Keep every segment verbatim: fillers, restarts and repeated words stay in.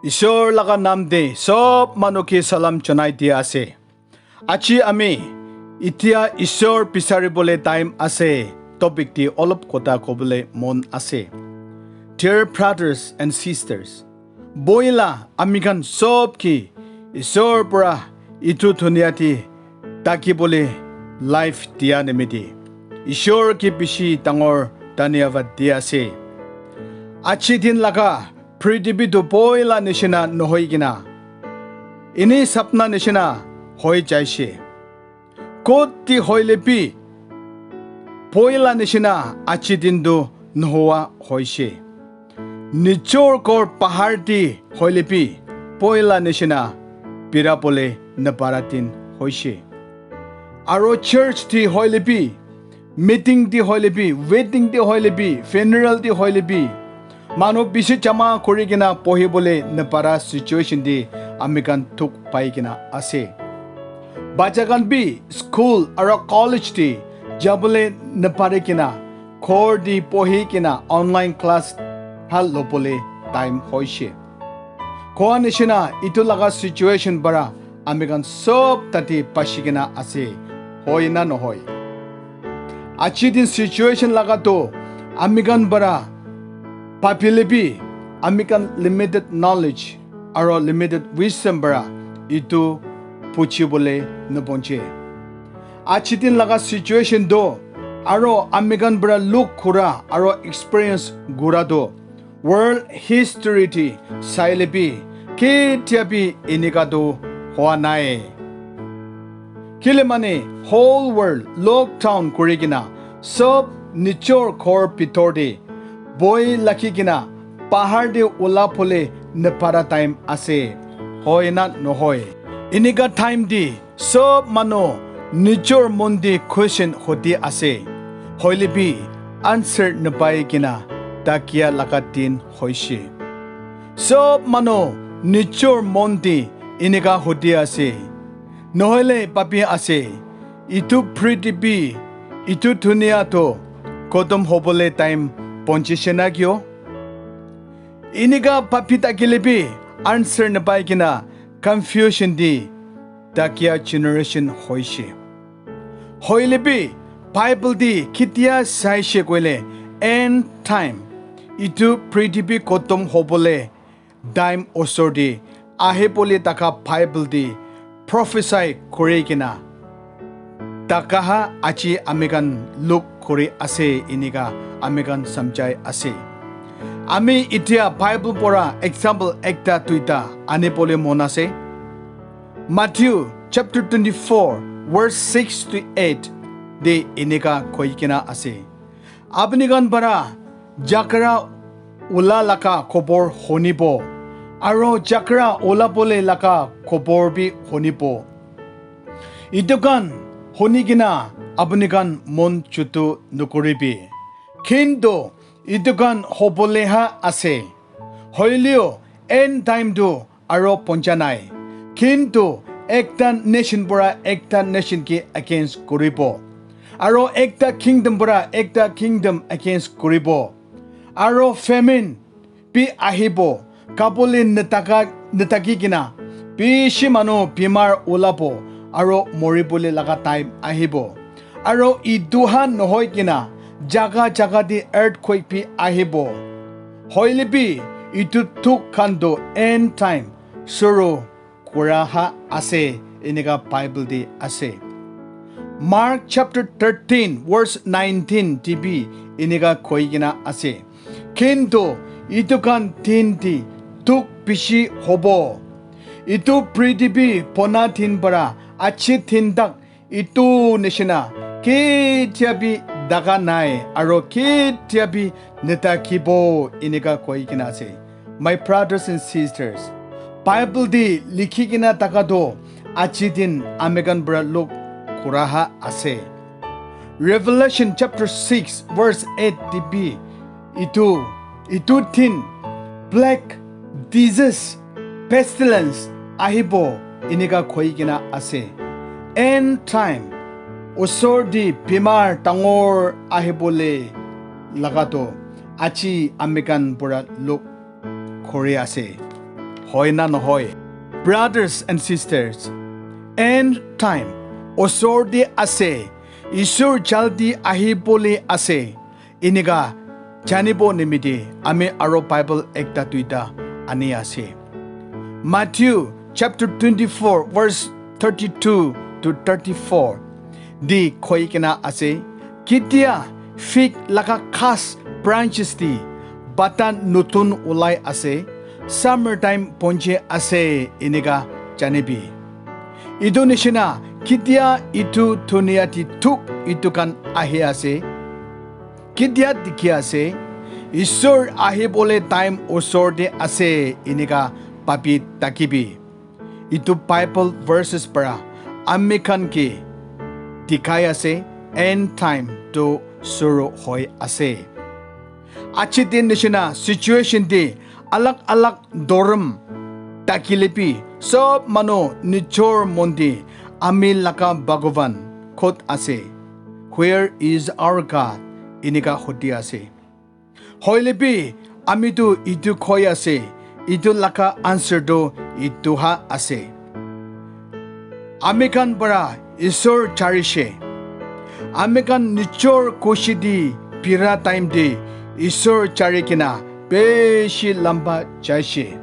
Ishwar laga naam te sob manu ke salam janai dia ase. Aji ami itia Ishwar bisari bole time ase topic te olop kotha kobole mon ase. Dear brothers and sisters, boila ami khan sob ke Ishwar pora itu dunia te taki bole life dia nimite Ishwar ke bishi dangor dhanyavad dia ase. Aji din laga prithibi tu boila nishina nohoi kena, ini sapna nishina hoi jaise. Kot ti hoile bi, boila nishina aji din tu nohoa hoise. Nijor ghor bahar ti hoile bi, boila nishina bira bole napara din hoise. Aro church ti hoile bi, meeting ti hoile bi, wedding ti hoile bi, funeral ti hoile bi, manu bishi jama kuri kena bohi bole napara situation ti ami khan dukh pai kena ase. Bacha khan bi school aro college ti jabole napari kena ghor ti bohi kena online class hal lobole time hoise. Koa nishina itu laga situation para ami khan sob tate pasi kena ase, hoi na nohoi? Aji din situation laga to ami khan para papile bi ami khan limited knowledge aro limited wisdom para itu puchi bole nobonche. Aji din laga situation to aro ami khan para look kura aro experience kura to world history ti saile bi ketia bi enika tu hoa nai. Kile mane whole world lockdown kuri kena sob nijor ghor bitor te boi lakhi kena bahar te ula bole napara time ase, hoi na nohoi? Enika time te sob manu nijor mon te question hodi ase, hoile bi answer napai kena takia laga din hoise. Sob manu nijor mon te enika hodi ase, nohoile papi ase, itu prithibi, itu dunia to khotom hobole time ponchise na kyo? Enika papi takile bi answer napai kena confusion di takia generation hoise. Hoile bi Bible di kitia saise koile end time, itu prithibi khotom hobole time osor di ahi bole taka Bible di prophesy kuri kena taka ha aji ami khan look kuri ase, enika ami khan samjhai ase. Ami itia Bible pora example ekta duita ani bole mon ase. Matthew chapter twenty-four verse six to eight de enika koi kena ase. Apni khan para jagra ula laga khobor honibo, aro jagra ula bole laga khobor bi honibo. Itu khan honi kena apni khan mon chutu nukuribi. Kintu itu khan hobole ha ase. Hoileo end time tu aro poncha nai. Kintu ekta nation pora ekta nation ke against kuribo. Aro ekta kingdom pora ekta kingdom against kuribo. Aro famine bi ahibo. Kabole nataka, nataki kena bishi manu bimar ulabo aro moribole laga time ahibo. Aro itu ha nohoi kena jaga jaga te earthquake bi ahibo. Hoile bi itu dukh khan to end time suru kura ha ase, enika Bible te ase. Mark chapter thirteen verse nineteen te bi enika koi kena ase. Kintu itu khan din te dukh bishi hobo. Itu prithibi bona din para aji din tak itu nishina ketia bi daga nai aro ketia bi netakibo, enika koi kena ase. My brothers and sisters, Bible de likhi kena taka to aji din ami khan para look kura ha ase. Revelation chapter six verse eight de bi itu, itu din black disease, pestilence ahibo, enika koi kena ase. End time, osor de bimar dangor ahibole laga to aji ami khan para look kuri ase. Hoi na nohoi? Brothers and sisters, end time osor te ase. Isor jaldi ahibole ase. Eneka janibo nimite ami aro Bible ekta duita ani ase. Matthew chapter twenty-four, verse thirty-two to thirty-four di koi kena ase, ketia fig laga khas branches di bata nutun ulai ase, summer time ponche ase, eneka janibi. Itu nishina ketia itu dunia di thuk itu khan ahi ase, ketia dikhi ase, Isor ahibole time osor te ase, eneka papi takibi. Itu Bible verses para ami khan ke dikhai ase, end time to suru hoi ase. Achi din nishina situation te alag alag dhorom takile bi sob manu nijor mon te ami laga Bhagavan kot ase? Where is our God? Eneka hudi ase. Hoile bi ami tu itu koi ase, itu laga answer tu itu ha ase. Ami khan para Isor charishe. Ami khan nijor kushi di pira time te Isor chari kena beshi lamba jaishe.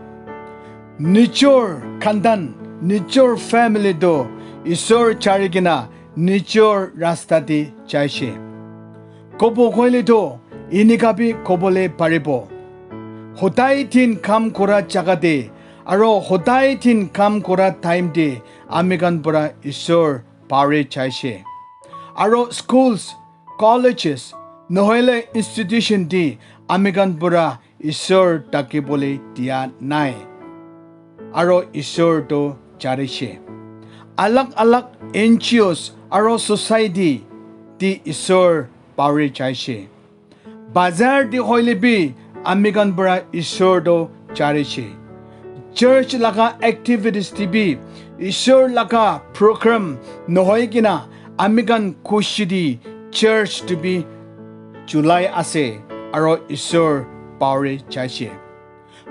Nijor khandan, nijor family tu Isor chari kena nijor rasta te jaishe. Kobo koile to eneka bi kobole paribo. Hodai din kam kora jaga te aro hodai din kam kora time te ami khan para Isor pari jaishe. Aro schools, colleges, nohoile institution te ami khan para Isor takibole dia nai. Aro Isor to charishe. Alag alag N G Os aro society te Isor pari jaishe. Bazar te hoile bi ami khan para Isor to charishe. Church laga activities te bi Isor laga program nohoi kena ami khan kushi di church te bi julai ase aro Isor pari jaishe.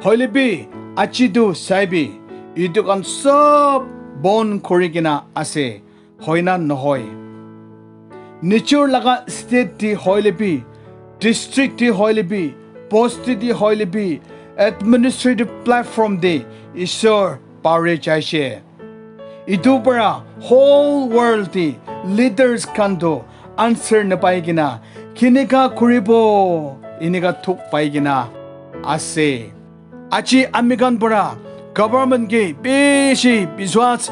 Hoile bi aji tu saibi itu khan sob bon kuri kena ase, hoi na nohoi? Nijor laga state te hoile bi, district te hoile bi, bosti te hoile bi, administrative platform te Isor pari jaishe. Itu para whole world te leaders khan to answer napai kena keneka kuribo eneka thuk pai kena ase. Aji ami khan para government ke bishi biswas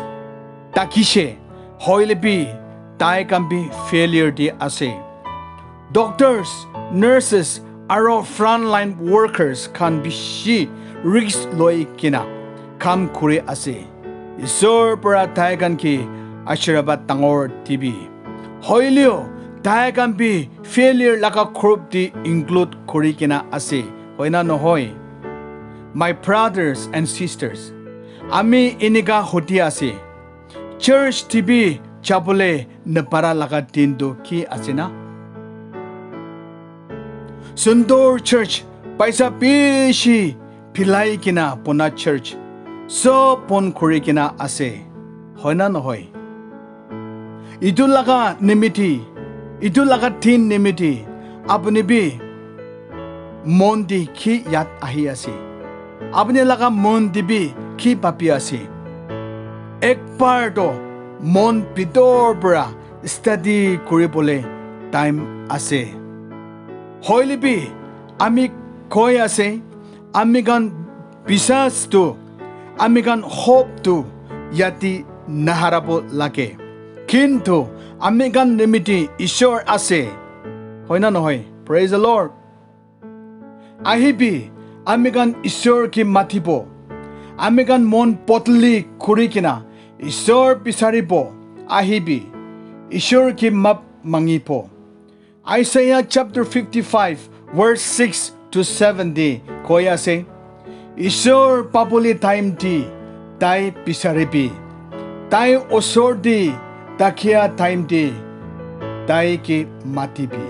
takishe, hoile bi tai khan bi failure te ase. Doctors, nurses aro frontline workers khan bishi risk loi kena kam kuri ase. Isor para tai khan ke ashirabad dangor dibi. Hoileo tai khan bi failure laga group te include kuri kena ase, hoi na nohoi? My brothers and sisters, ami eneka hudi ase, church te bi jabole napara laga din tu ki ase na? Sundor church, paisa bishi pilai kena bona church, sob bon kuri kena ase, hoi na nohoi? Itu laga nimiti, itu laga din nimiti apuni bi mon te ki yat ahi ase? Apuni laga mon te bi ki papi ase? Ekbar to mon bitor para study kuribole time ase. Hoile bi ami koi ase, ami khan biswas tu, ami khan hope tu yate naharabo lage. Kintu ami khan nimiti Isor ase. Hoi na nohoi? Praise the Lord. Ahibi, ami khan Isor ke matibo. Ami khan mon bodoli kuri kena Isor bisaribo. Ahibi, Isor ke map mangibo. Isaiah chapter fifty-five, verse six to seven te koi ase, Isor pabole time te tai bisaribi. Tai osor te thakia time te tai ke matibi.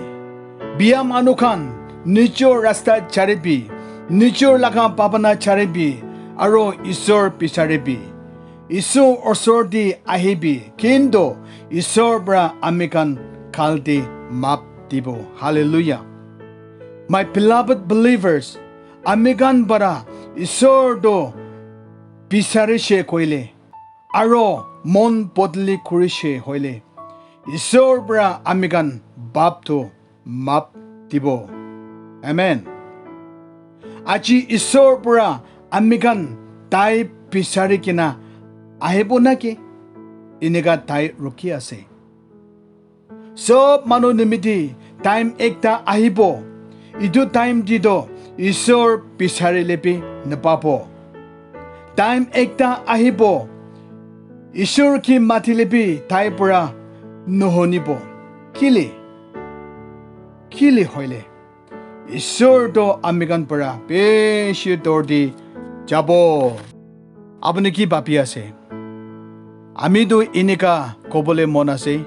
Biya manu khan, nijor rasta charibi, nijor laga bhabana charibi, aro Isor bisaribi. Isor osor te ahibi, kintu Isor para ami khan galti map dibo. Hallelujah. My beloved believers, ami khan para Isor to bisarishe koile, aro mon bodli kurishe hoile, Isor para ami khan bap to map dibo. Amen. Aji Isor para ami khan tai bisari kena ahibo naki? Eneka tai rukhi ase. Sob manu nimiti time ekta ahibo. Itu time te to Isor bisarile bi napabo. Time ekta ahibo. Isor ke matile bi tai para nohonibo. Kile? Kile hoile, Isor to ami khan para bishi dur te jabo. Apuni ki bhabi ase? Ami to eneka kobole mon ase,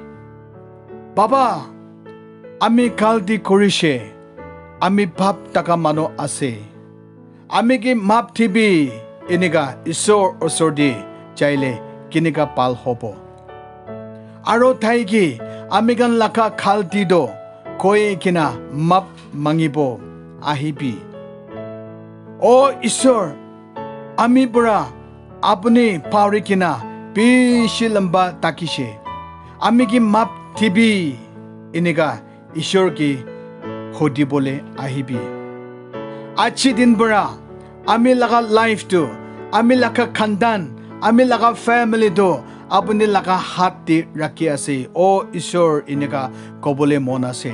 "Baba, ami galti kurishe, ami pap thaka manu ase. Ami ke map dibi," eneka Isor osor te jaile keneka bhal hobo? Aro tai ke ami khan laga galti to koi kena map mangibo ahibi. O Isor, ami para apuni pauri kena bishi lamba thakishe. Ami ke map dibi, eneka Isor ke hudibole ahibi. Aji din para ami laga life to, ami laga khandan, ami laga family to apuni laga hath te rakhi ase. O Isor, eneka kobole mon ase.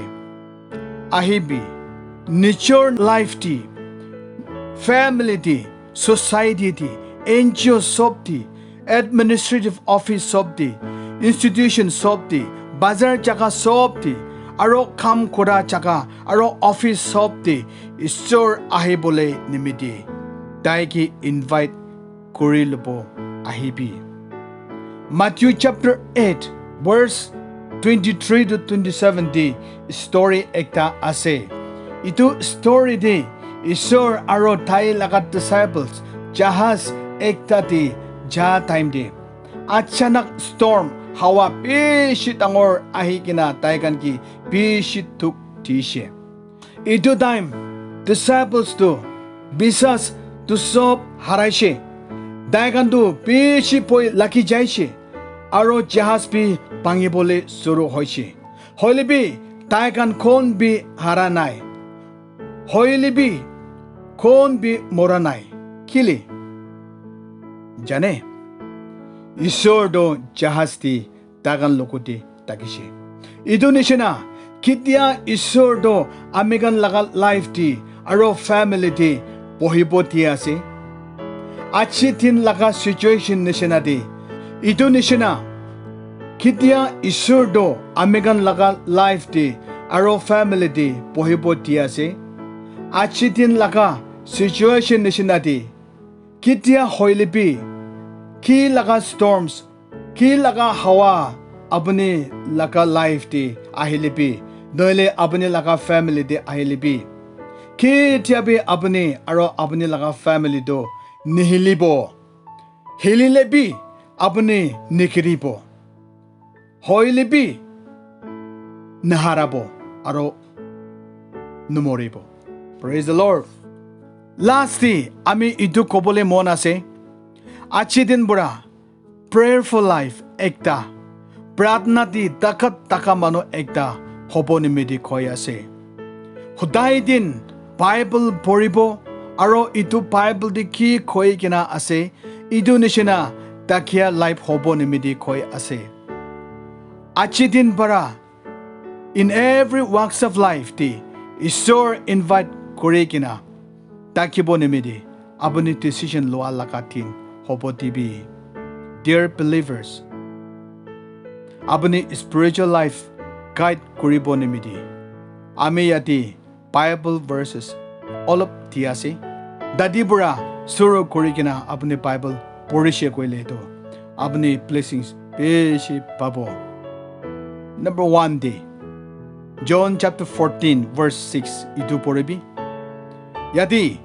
Ahibi, nijor life te, family te, society te, N G O sob te, administrative office sob te, institution sob te, bazar jaga sob te, aro kam kura jaga, aro office sob te, Isor ahibole nimiti tai ke invite kuri lobo ahibi. Matthew chapter eight, verse twenty-three to twenty-seven te story ekta ase. Itu story te Isor aro tai laga disciples jahaz ekta te ja time te achanak storm, hawa bishi dangor ahi kena tai khan ke bishi dukh dishe. Itu time disciples tu bisas tu sob haraishe. Tai khan tu bishi bhoi lagi jaishe, aro jahaz bi bhangibole shuru hoishe. Hoile bi tai khan kon bi hara nai. Hoile bi kon bi mora nai. Kile? Jane? Isor to jahaz te tai khan logote thakishe. Itu nishina, ketia Isor to ami khan laga life te aro family te bohibo di ase? Aji din laga situation nishina te, itu nishina, ketia Isor to ami khan laga life te aro family te bohibo di ase? Aji din laga situation nishina te, ketia hoile bi, ki laga storms, ki laga hawa apuni laga life te ahile bi, nohole apuni laga family te ahile bi, ketia bi apuni aro apuni laga family to nihilibo. Hilile bi apuni nigiribo. Hoile bi naharabo aro numoribo. Praise the Lord. Last te ami itu kobole mon ase. Aji din pura prayerful life ekta, pratna te takat taka manu ekta hobo nimiti koi ase. Hudai din Bible poribo aro itu Bible te ki koi kena ase, itu nishina takia life hobo nimiti koi ase. Aji din para in every walks of life te Isor invite kuri kena takibo nimiti apuni decision lua laga din hobo dibi. Dear believers, apuni spiritual life guide kuribo nimiti ami yate Bible verses olop di ase. Dadi pura suru kuri kena apuni Bible porishe koile to apuni blessings bishi pabo. Number one de, John chapter fourteen verse six itu poribi. Yate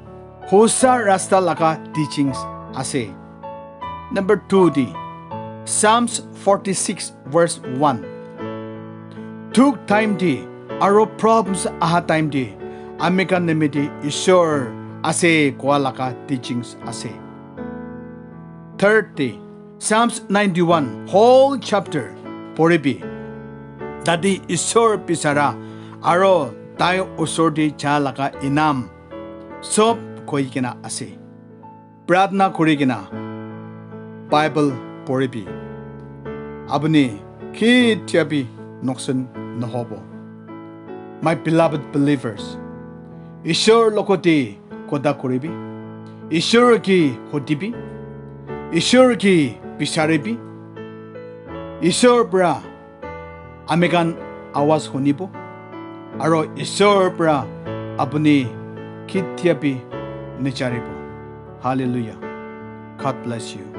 hosa rasta laga teachings ase. Number two te, Psalms forty-six verse one. Dukh time te aro problems aha time te ami khan nimite Ishwar ase koa laga teachings ase. Third te, Psalms ninety-one whole chapter poribi. Tate Ishwar bisara aro tai usor te ja laga inam sob koi kena ase. Pratna kuri kena Bible poribi. Apuni ketia bi noksan nohobo. My beloved believers, Ishwar logote kotha kuribi. Ishwar ke hudibi. Ishwar ke bisaribi. Ishwar pra ami khan awaz hunibo. Aro Ishwar pra apuni ketia bi nicharibo. Hallelujah. God bless you.